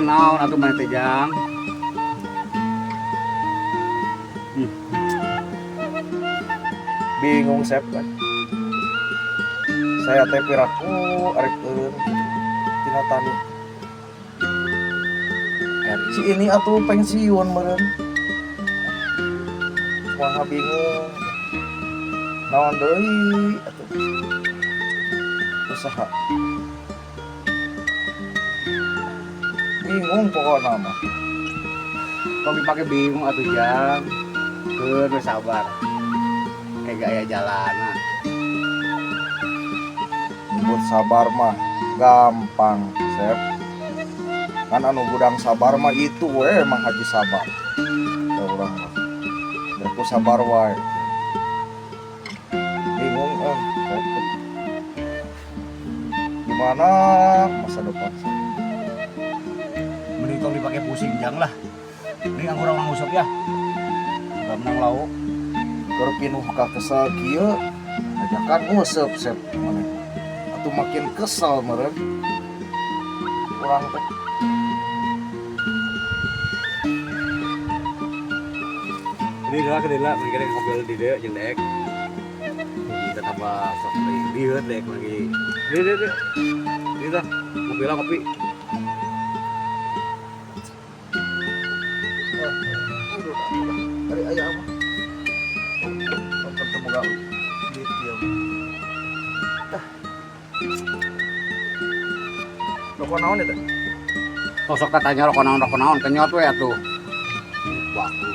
Naon atuh maneh teh, Jang? Bingung Sep kan. Saya teh piraku arek eureun tina tani. Si ini atuh pensiun meureun. Kumaha bingung. Naon deui atuh. Usaha. Bingung pokokna mah. Tong dipake bingung atuh, Jang. Keun we sabar. Kayak gaya jalana. Nyebut sabar mah gampang, Sep. Kan anu gudang sabar mah itu we Mang Haji Sabar. Da urang mah. Berku sabar wae. Bingung Sep. Gimana masa depan saya? Mending tong dipake pusing, Jang lah. Mending anggur urang nguseup ya. Udah menang lauk. Keur pinuh ka kesel kieu, ajakan nguseup Sep maneh. Atuh makin kesel meureun. Urang teh. Ini lah kedela, mending kene ngobrol di dieu jeung Dek. Kita tambah sok lieur Dek lagi. Di dieu dieu. Di tah, ngopi lah kopi. Ari aya mah. Nonton teu boga duit ieu. Tah. Rokok naon eta? Tong sok tanya rokok naon rokok naon, kenyot we atuh. Waktu.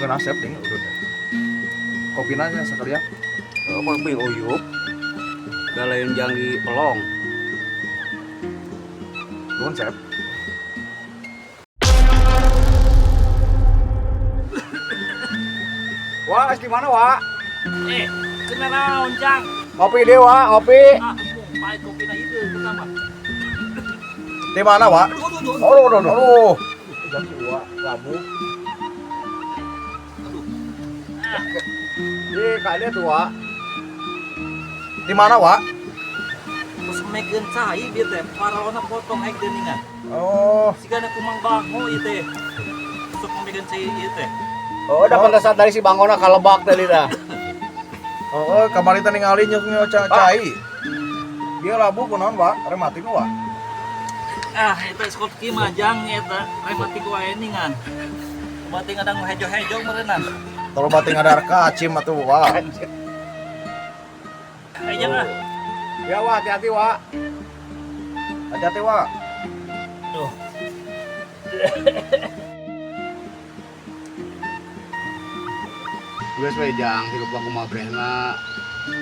Geuna Sep ding udah. Kopina nya sekalian. Oh, kopi uyup. Da lain jang di pelong. Nuhun Sep. Wah, di mana, Wak? Kena naon, Jang? Ngopi deh, Wak, ngopi. Ah, pahit kopi na itu, pertama. Di mana, Wak? Aduh, aduh, aduh. Aduh, aduh, aduh. Aduh. Jam si Wak, labu. Aduh. Ah. Di kade tuh, Wak. Di mana, Wak? Terus mekeun cai bieu teh, paralona potong ek geuningan. Oh. Sigana kumang bango ieu teh. Sok mekeun cai ieu teh. Oh, udah pantesan tadi si Bangona kalebak tadi dah. Oh, kamari teh ningali nyuk nyuk cai. Dia labu kunaon, Wak? Rematik Wak. Ah, eta Scott mah jang eta, rematik wae ningan. Bating adang hejo-hejo meureunnan. Tolong bating ada kacim atuh, Wak. Eh, jang ah. Ya, Wak, hati-hati, Wak. Hati-hati, Wak. Tuh. Geus we jang hirup aku mah brehna.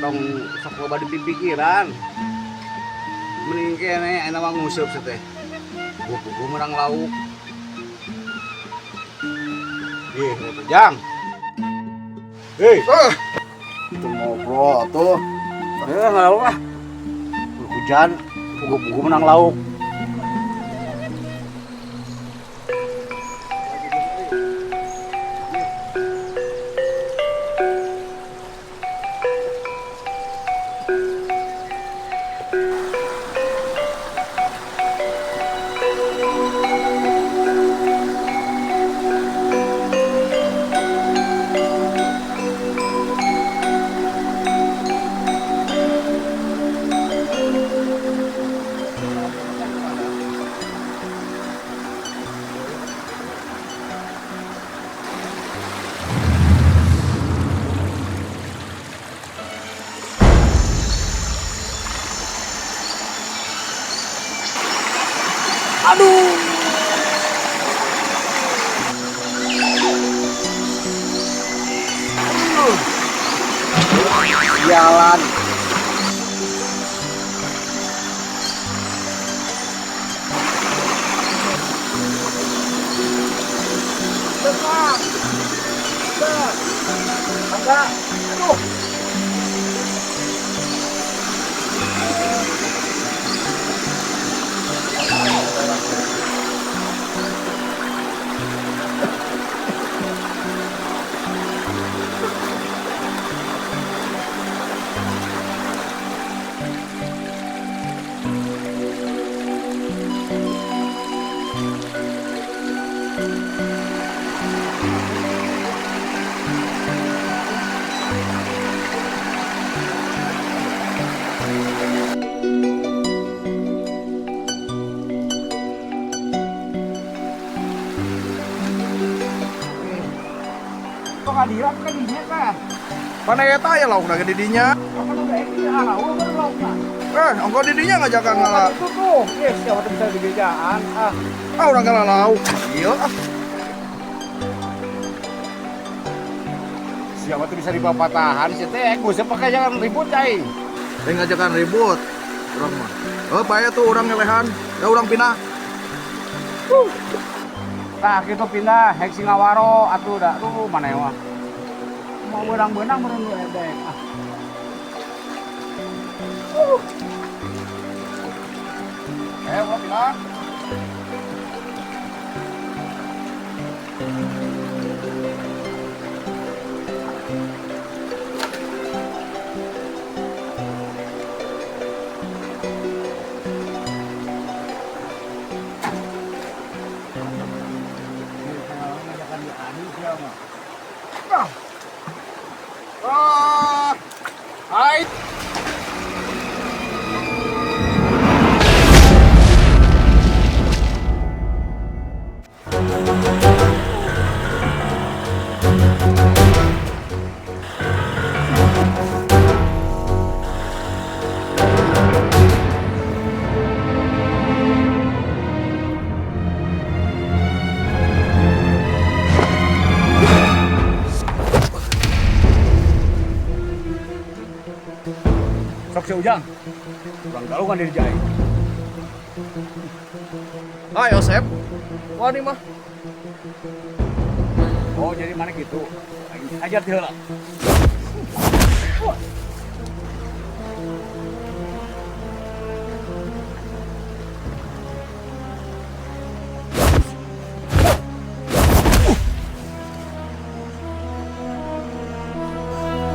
Tong sok loba dipikiran. Mending kene enak mah nguseup teh. Buku menang lauk. Ih, eta jang. Hei. Ah. Itu ngobrol atuh. Ngalauk ah. Hujan, pugu-pugu menang lauk. Aduh. Jalan. Tenang. Angga. Aduh. Kok ngadira ka dinya kan? Mana eta ya laukna ge di dinya? Apa nu daek di alawu baru laukna. Eh, ongko di dinya ngajakan ngala. Itu tuh, yes, siapa tuh bisa dibejaan. Ah, Ah, urang ngala lauk. Ieu ah. siapa tuh bisa dipapatahan sih teh. Gue pakai jangan ribut cai. Lain ngajakan ribut. Urang mah. Oh, bae tuh urang ngelehan. Ya urang pindah. Tah kitu pindah hek Singawaro atuh da tuh mana mah. Mau beunang-beunang meureun nu edek. Ah. Eh, urang pindah. Ah. Hai. Sok si Ujang. Urang galungan diri aing. Hai, Yosep. Wah, ini mah. Oh, jadi mana gitu? Aing hajar ti heula.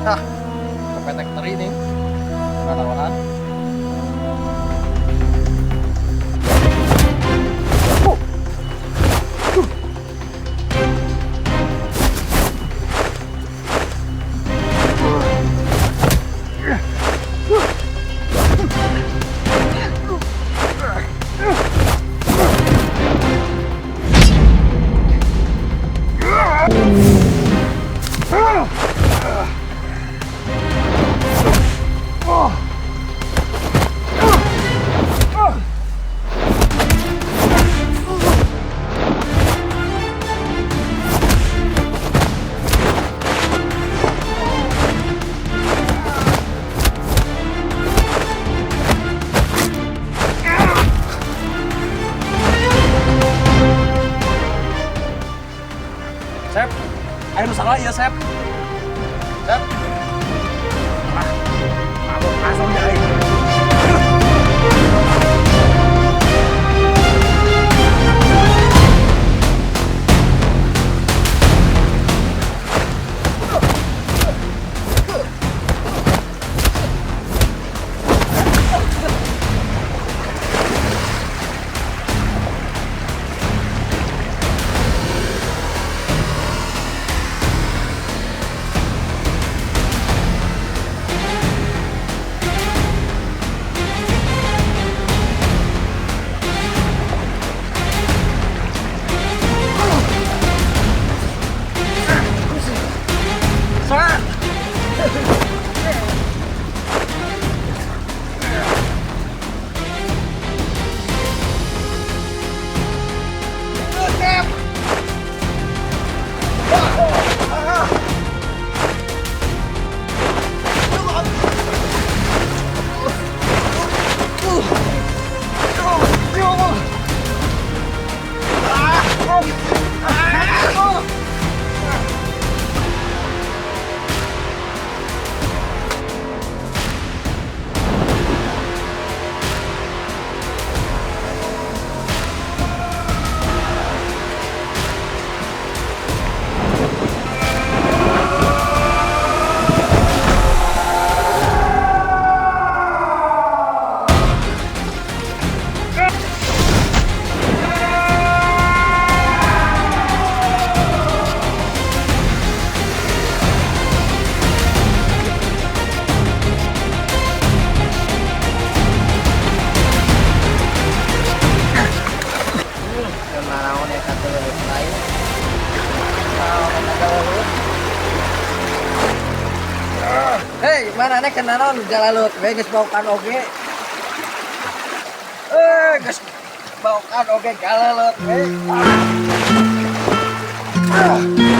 Hah. Kepetek teri nih. Katawanan. Sep, ayo nu salah ieu Sep. Sep. Ah, mabok asal ya aing. Mana kenaon galalut we geus baokan oge. Eh, geus baokan oge galalut we. Ah.